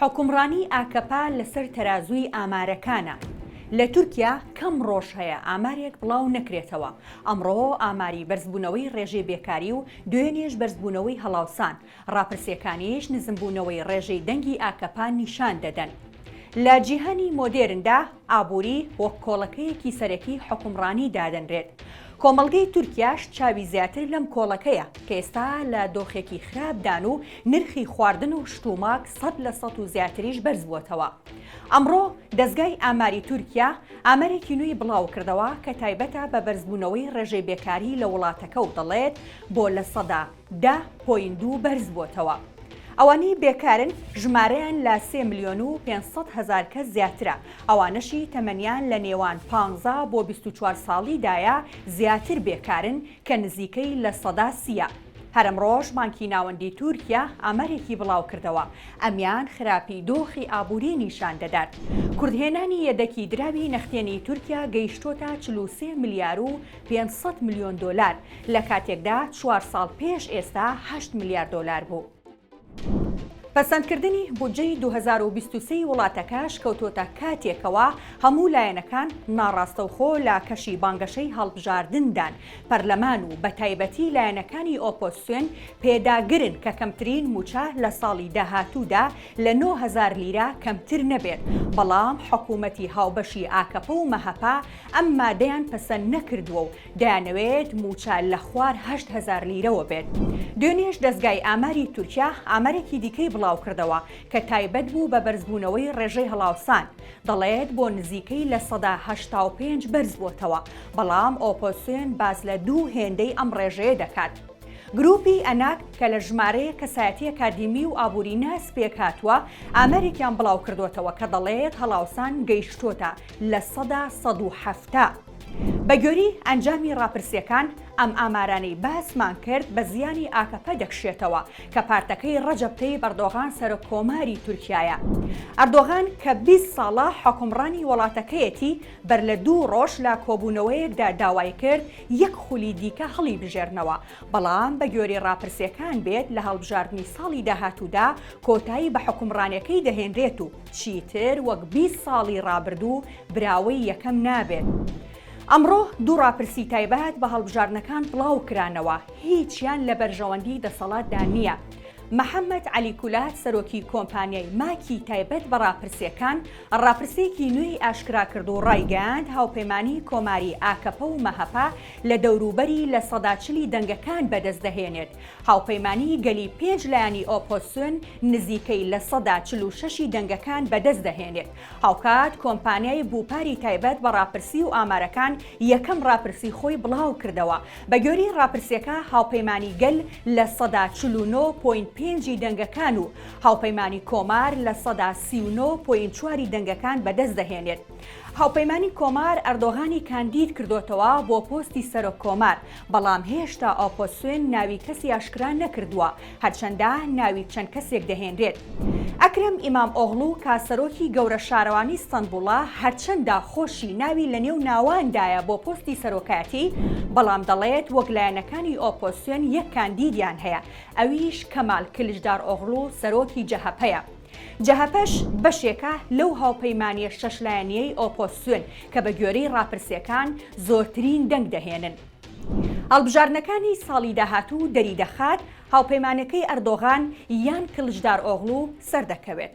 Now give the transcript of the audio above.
حوکمڕانی ئاکەپە لەسەر تەرازووی ئامارەکانە. لە تورکیا کەم ڕۆژ هەیە ئامارێک بڵاو نەکرێتەوە. ئەمڕۆ ئاماری بەرزبوونەوەی ڕێژەی بێکاری و دوێنێش بەرزبوونەوەی هەڵاوسان، ڕاپرسییەکانیش نزمبوونەوەی ڕێژەی دەنگی ئاکەپە نیشان دەدەن. لە جیهانی مۆدێرندا ئابووری وەک کۆڵەکەیەکی سەرەکی حوکمڕانی دادەنرێت. کۆمەڵگەی تورکیاش چاوی زیاتر لەم کۆڵەکەیە کە ئێستا لە دۆخێکی خراپدان و نرخی خواردن و شتومەک 100% و زیاتریش بەرزبووەتەوە. ئەمڕۆ دەزگای ئاماری تورکیا ئامارێکی نوێی بڵاوکردەوە کە تایبەتە بە بەرزبوونەوەی ڕێژەی بێکاری لە وڵاتەکە و دەڵێت بۆ 10.2% بەرزبووەتەوە. ئەوانەی بێکارن ژمارەیان لە سێ ملیۆن و 500 هەزار کەس زیاترە، ئەوانەشی تەمەنیان لە نێوان پانزە بۆ 24 ساڵیدایە زیاتر بێکارن کە نزیکەی لە سییە. هەر ئەمڕۆش بانکی ناوەندی تورکیا ئامارێکی بڵاوکردەوە، ئەمیان خراپی دۆخی ئابووری نیشان دەدات. کورتهێنانی یەدەکی دراوی نەختێنی تورکیا گەیشتۆتە 43 ملیار و 500 ملیۆن دۆلار، لە کاتێکدا چوار ساڵ پێش ئێستا هەشت ملیار دۆلار بوو. پەسەندکردنی بودجەی 2023 ی وڵاتەکەش کەوتۆتە کاتێکەوە هەموو لایەنەکان ناڕاستەوخۆ لە کەشی بانگەشەی هەڵبژاردندان، پەرلەمان و بەتایبەتی لایەنەکانی ئۆپۆزسیۆن پێداگرن کە کەمترین مووچە لە ساڵی داهاتوودا لە 9000 لیرە کەمتر نەبێت، بەڵام حکوومەتی هاوبەشی ئاکەپە و مەهەپە ئەم مادەیان پەسەند نەکردووە و دەیانەوێت مووچە لە خوار 8000 لیرەوە بێت. دوێنێش دەزگای ئاماری تورکیا ئامارێکی دیکەی بڵاوکردەوە کە تایبەت بوو بە بەرزبوونەوەی ڕێژەی هەڵاوسان، دەڵێت بۆ نزیکەی 85% بەرزبووەتەوە، بەڵام ئۆپۆزسیۆن باس لە دوو هێندەی ئەم ڕێژەیە دەکات. گروپی ئەناک کە لە ژمارەیەک کەسایەتی ئەکادیمی و ئابووریناس پێکهاتووە، ئامارێکیان بڵاوکردووەتەوە کە دەڵێت هەڵاوسان گەیشتووەتە 170%. بەگوێری ئەنجامی ڕاپرسییەکان، ئەم ئامارانەی باسمان کرد بە زیانی ئاکەپە دەکشێتەوە کە پارتەکەی ڕەجەب تەیب ئەردۆغان سەرۆک کۆماری تورکیایە. ئەردۆغان کە 20 ساڵە حوکمڕانی وڵاتەکەیەتی، بەر لە دوو ڕۆژ لە کۆبوونەوەیەکدا داوای کرد یەک خولی دیکە هەڵیبژێرنەوە، بەڵام بە گوێرەی ڕاپرسییەکان بێت لە هەڵبژاردنی ساڵی داهاتوودا کۆتایی بە حوکمڕانیەکەی دەهێنرێت و چیتر وەک 20 ساڵی ڕابردوو براوەی یەکەم نابێت. ئەمڕۆ دوو ڕاپرسی تایبەت بە هەڵبژاردنەکان بڵاوکرانەوە، هیچیان لە بەرژەوەندی دەسەڵاتدا نییە. محەمەد عەلی کولات سەرۆکی کۆمپانیای ماکی تایبەت بە ڕاپرسییەکان، ڕاپرسییەکی نوێی ئاشکرا کرد و ڕایگەیاند هاوپەیمانی کۆماری ئاکەپە و مەهەپە لە دەوروبەری 40% دەنگەکان بەدەست دەهێنێت، هاوپەیمانی گەلی پێنج لایەنی ئۆپۆزسیۆن نزیکەی 46% دەنگەکان بەدەست دەهێنێت. هاوکات کۆمپانیای بوپاری تایبەت بە ڕاپرسی و ئامارەکان یەکەم ڕاپرسی خۆی بڵاوکردەوە، بە گوێرەی ڕاپرسیەکە هاوپەیمانی گەل 49.5% ی دەنگەکان و هاوپەیمانی کۆمار 39.4% ی دەنگەکان بەدەست دەهێنێت. هاوپەیمانی کۆمار ئەردۆغانی کاندید کردۆتەوە بۆ پۆستی سەرۆک کۆمار، بەڵام هێشتا ئۆپۆزسیۆن ناوی کەسی ئاشکرا نەکردووە، هەرچەندە ناوی چەند کەسێک دەهێنرێت. ئەکرەم ئیمام ئۆغڵو کە سەرۆکی گەورە شارەوانی ستەنبوڵە، هەرچەندە خۆشی ناوی لەنێو ناواندایە بۆ پۆستی سەرۆکایەتی، بەڵام دەڵێت وەک لایەنەکانی ئۆپۆزسیۆن یەک کاندیدیان هەیە، ئەویش کەمال کلچدارئۆغڵو سەرۆکی جەهەپەیە. جەهەپەش بەشێکە لەو هاوپەیمانییە شەش لایەنییەی ئۆپۆزسیۆن کە بەگوێرەی ڕاپرسییەکان زۆرترین دەنگ دەهێنن. هەڵبژاردنەکانی ساڵی داهاتوو دەریدەخات هاوپەیمانەکەی ئەردۆغان یان کڵچدارئۆغڵو سەردەکەوێت.